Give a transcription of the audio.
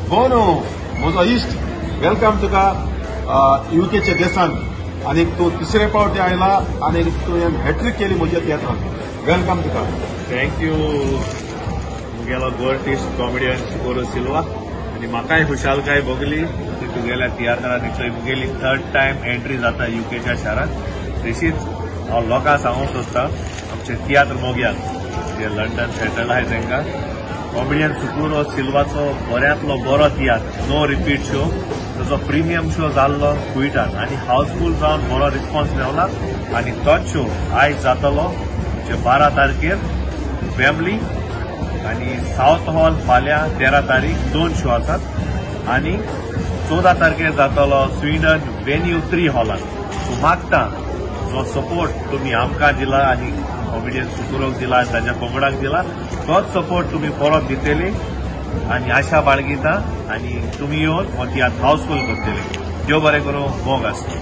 बोनो म्हजो इश्ट, welcome तुका युकेच्या देशांत. आनी तूं तिसरे पावटी आयला आनी तुवें हॅट्रीक केली म्हज्या तियात्रांत. Welcome तुका. Thank you मुगेलो गोर्टिस्ट कॉमेडियन सुकोरो सिल्वा. आनी म्हाकाय खुशालकाय भोगली ती तुगेल्या तियात्रांत. चोय मुगेली थर्ड टायम एंट्री जाता युकेच्या शारांत. तशीच हांव लोकांक सांगूंक सोदता, आमचे तियात्र मोग्यांक जे लंडन सेटल्ड आहाय तांकां, कॉमेडियन सुकुरो सिल्वाचो बऱ्यांतलो बरो तियात्र नो रिपीट शो, ताचो प्रिमियम शो जाल्लो कुयटान आनी हाऊसफूल जावन बरो रिस्पॉन्स मेवला. आनी तोच शो आयज जातलो 12 तारखेर वेम्बली आनी सावथ हॉल फाल्यां 13 तारीख 2 शो आसात. आनी 14 तारखेर जातलो स्विडन वेन्यू 3 हॉलान. सो मागता जो सपोर्ट तुमी आमकां दिला आनी कॉमेडियन सुकुरोक दिला आनी ताच्या पंगडाक दिला, तोच सपोर्ट तुमी परत दितले आनी आशा बाळगिता आनी तुमी येवन हो तियात्र हाऊसफूल करतले. देव बरें करूं, मोग आसूं.